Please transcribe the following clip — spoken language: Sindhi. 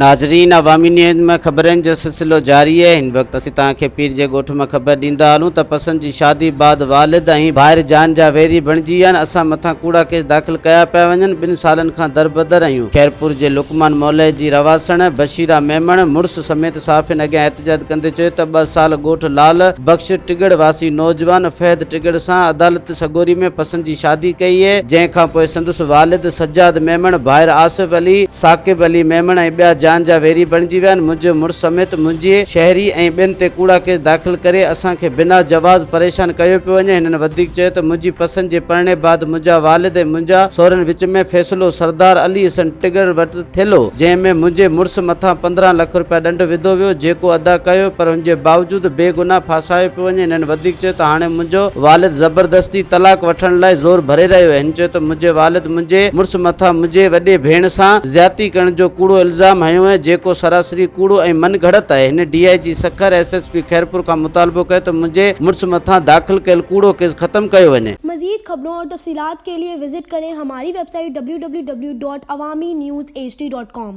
ناظرين عوامي نيوز ۾ خبرن جو سلسلو جاري آهي هن وقت اسين توهان کي پير جي ڳوٺ مان خبر ڏيندا هلون ته پسند جي شادي بعد والد ۽ ڀائر جان جا ويري بڻجي ويا آهن اسان مٿان ڪوڙا ڪيس داخل ڪيا پيا وڃن ٻن سالن کان دربدر آهيون خيرپور جي لقمان مولهي جي رهواسڻ بشيرا ميمڻ مڙس سميت صحافين اڳيان احتجاج ڪندي چيو ته ٻه سال ڳوٺ لال بخش ٽڳڙ واسي نوجوان فهد ٽڳڙ سان عدالت سڳوري ۾ پسند جي شادي ڪئي جنهن کانپوء سندس والد سجاد ميمڻ ڀائر آصف علي ثاقب علي ميمڻ ۽ ٻيا جان جا ويري بڻجي ويا آهن، منهنجي مڙس سميت منهنجي شهري ۽ ٻين تي ڪوڙا ڪيس داخل ڪري اسان کي بنا جواز پريشان ڪيو پيو وڃي، هنن وڌيڪ چيو ته منهنجي پسند جي پرڻي بعد منهنجا والد ۽ منهنجا سهرن وچ ۾ فيصلو سردار علي حسن ٽڳڙ وٽ ٿيل هو، جنهن ۾ منهنجي مڙس مٿان 15 لک رپيا ڏنڊ وڌو ويو، جيڪو ادا ڪيو پر ان جي باوجود بي گناهه ڦاسايو پيو وڃي، هنن وڌيڪ چيو ته هاڻي منهنجو والد زبردستي طلاق وٺڻ لاء زور ڀري رهيو آهي، هن چيو ته منهنجي والد منهنجي مڙس مٿان منهنجي وڏي ڀيڻ سان زيادتي ڪرڻ جو ڪوڙو الزام هنيو آهي، جيڪو سراسري ڪوڙو ۽ من گهڙت آهي. هن D I G Sukkur, S S P Khairpur کان مطالبو ڪيو ته منهنجي مڙس مٿان داخل ڪيل ڪوڙو ڪيس ختم ڪيو وڃي. مزيد خبرون اور تفصيلات کے لئے وزٽ ڪرين ھماري web site www.awamiNewsHD.com.